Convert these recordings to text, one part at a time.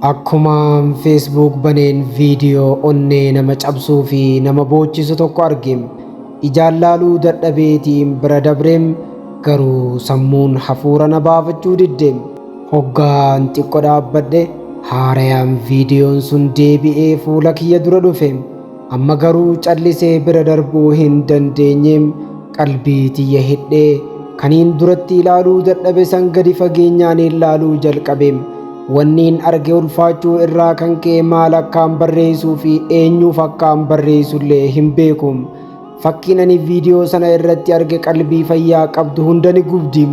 Akkumaan Facebook baneen viidiyoo onnee nama cabsuu fi nama boochisu tokko arge. Ijaan laaluu dadhabeetiin bira dabreem garuu sammuun hafuura na baafachuu didde. Hoggaan xiqqo dhaabbadhe haarayaan viidiyoon sun deebi'ee fuula kiyya dura dhufe. Amma garuu callisee bira darbuu hin dandeenye. Qalbii tiyya hidhee kaniin duratti ilaaluu dadhabe san gadi fageenyaan ilaaluu jalqabe. Wanniin arge ulfaachuu irraa kan ka'e maal akkaan barreessuu fi eenyuuf akkaan barreessullee hin beeku. Fakkiin ani viidiyoo sana irratti arge qalbii fayyaa qabdu hunda ni gubdi.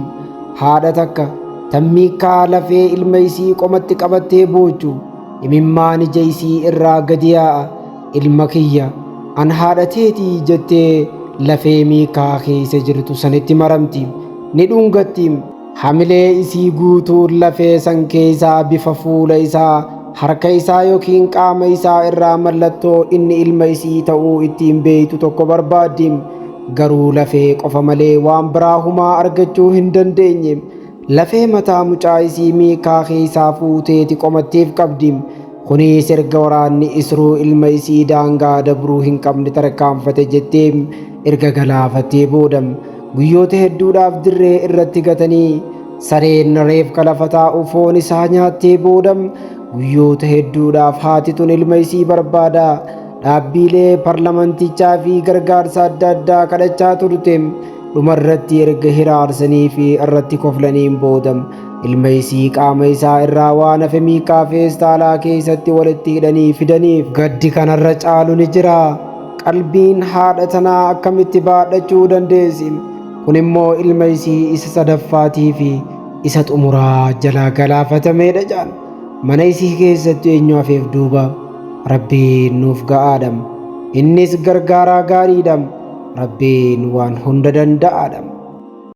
Haadha takka tammiikaa lafee ilma isii qomatti qabattee boochu. Imimmaan ija isii irraa gadi yaa'a. Ilma kiyya an haadha teetii jettee lafee miikaa keessa jirtu sanitti maramti. Ni dhungatti. Hamilee isii guutuun lafee san keessaa bifa fuula isaa, harka isaa yookiin qaama isaa irraa mallattoo inni ilma isii ta'uu ittiin beektu tokko barbaaddi. Garuu lafee qofa malee waan biraa humaa argachuu hin dandeenye. Lafee mataa mucaa isii miikaa keessaa fuuteeti qomattiif qabdi. Kunis erga waraanni Isruu ilma isii daangaa dabruu hin qabne tarkaanfate jettee erga galaafattee booda guyyoota hedduudhaaf dirree irratti gatanii sareen reefka lafa taa'u foon isaa nyaattee booda guyyoota hedduudhaaf haati tun ilma isii barbaada dhaabbiilee parlamantichaa fi gargaarsa adda addaa kadhachaa turte. Dhumarratti erga hiraarsanii fi irratti koflaniin booda ilma isii qaama isaa irraa waan hafe miikaa feestaalaa keessatti walitti hidhanii fidaniif. Gaddi kanarra caalu ni jira. Qalbiin haadha tanaa akkamitti baadhachuu dandeessi? Kun immoo ilma isii isa sadaffaatii fi isa xumuraa jalaa galaafatameedha jaan. Mana isii keessatti eenyu hafeef duuba? Rabbiin nuuf ga'aadha. Innis gargaaraa gaariidha. Rabbiin waan hunda danda'aadha.